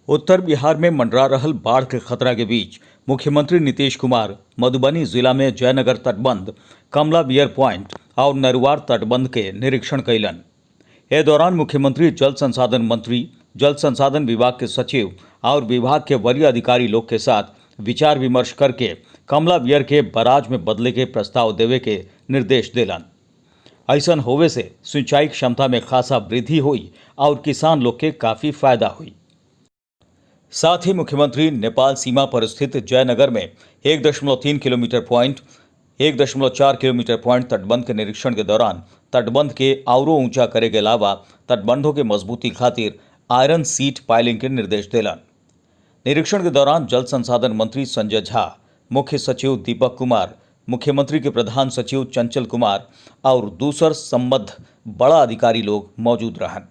उत्तर बिहार में मंडरा रहल बाढ़ के खतरा के बीच मुख्यमंत्री नीतीश कुमार मधुबनी जिला में जयनगर तटबंध, कमला बियर पॉइंट और नरुआर तटबंध के निरीक्षण कैलन। ए दौरान मुख्यमंत्री जल संसाधन मंत्री, जल संसाधन विभाग के सचिव और विभाग के वरीय अधिकारी लोग के साथ विचार विमर्श करके कमला बियर के बराज में बदले के प्रस्ताव देवे के निर्देश देलन। ऐसन होवे से सिंचाई क्षमता में खासा वृद्धि हुई और किसान लोग के काफ़ी फायदा हुई। साथ ही मुख्यमंत्री नेपाल सीमा पर स्थित जयनगर में 1.3 किलोमीटर पॉइंट, 1.4 किलोमीटर पॉइंट तटबंध के निरीक्षण के दौरान तटबंध के औरों ऊंचा करे के अलावा तटबंधों के मजबूती खातिर आयरन सीट पाइलिंग के निर्देश देलन। निरीक्षण के दौरान जल संसाधन मंत्री संजय झा, मुख्य सचिव दीपक कुमार, मुख्यमंत्री के प्रधान सचिव चंचल कुमार और दूसर संबद्ध बड़ा अधिकारी लोग मौजूद रहन।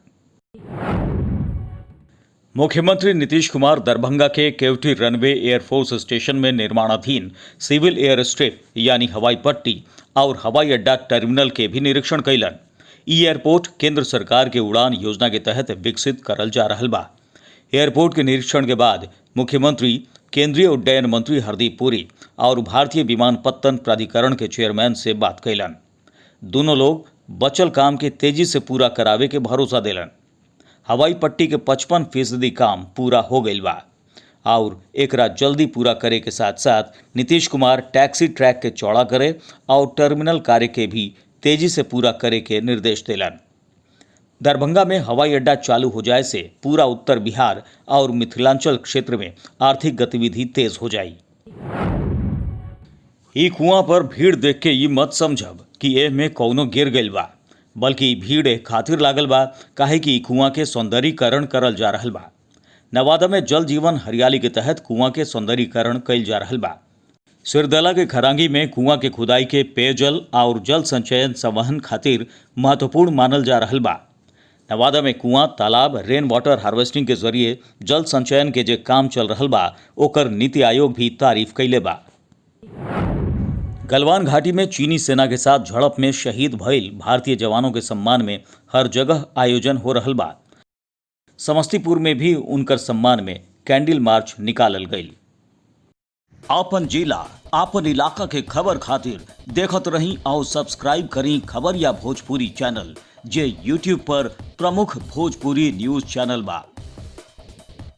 मुख्यमंत्री नीतीश कुमार दरभंगा के केवटी रनवे एयरफोर्स स्टेशन में निर्माणाधीन सिविल एयर स्ट्रिप यानी हवाई पट्टी और हवाई अड्डा टर्मिनल के भी निरीक्षण कैलन। ई एयरपोर्ट केंद्र सरकार के उड़ान योजना के तहत विकसित करल जा रहल बा। एयरपोर्ट के निरीक्षण के बाद मुख्यमंत्री केंद्रीय उड्डयन मंत्री हरदीप पुरी और भारतीय विमानपत्तन प्राधिकरण के चेयरमैन से बात कैलन। दोनों लोग बचल काम के तेजी से पूरा करावे के भरोसा देलन। हवाई पट्टी के 55% काम पूरा हो गईल बा और एकरा जल्दी पूरा करे के साथ साथ नीतीश कुमार टैक्सी ट्रैक के चौड़ा करे और टर्मिनल कार्य के भी तेजी से पूरा करे के निर्देश देलन। दरभंगा में हवाई अड्डा चालू हो जाए से पूरा उत्तर बिहार और मिथिलांचल क्षेत्र में आर्थिक गतिविधि तेज हो जाई। ई कुआं पर भीड़ देख के ई मत समझब कि एह में कौनो गिर गईल बा, बल्कि ई भीड़ एह खातिर लागल बा काहे कि ई कुआं के सौंदर्यीकरण करल जा रहल बा। नवादा में जल जीवन हरियाली के तहत कुआं के सौंदर्यीकरण कईल जा रहल बा। सिरदला के खरांगी में कुआं के खुदाई के पेयजल और जल संचयन संवहन खातिर महत्वपूर्ण मानल जा रहल बा। नवादा में कुआं, तालाब, रेन वाटर हार्वेस्टिंग के जरिए जल संचयन के जे काम चल रहल बा, ओकर नीति आयोग भी तारीफ कैले बा। गलवान घाटी में चीनी सेना के साथ झड़प में शहीद भइल भारतीय जवानों के सम्मान में हर जगह आयोजन हो रहल बा। समस्तीपुर में भी उनकर सम्मान में कैंडल मार्च निकालल गईल। आपन जिला, आपन इलाका के खबर खातिर देखत रही और सब्सक्राइब करी खबरिया भोजपुरी चैनल, जे यूट्यूब पर प्रमुख भोजपुरी न्यूज चैनल बा।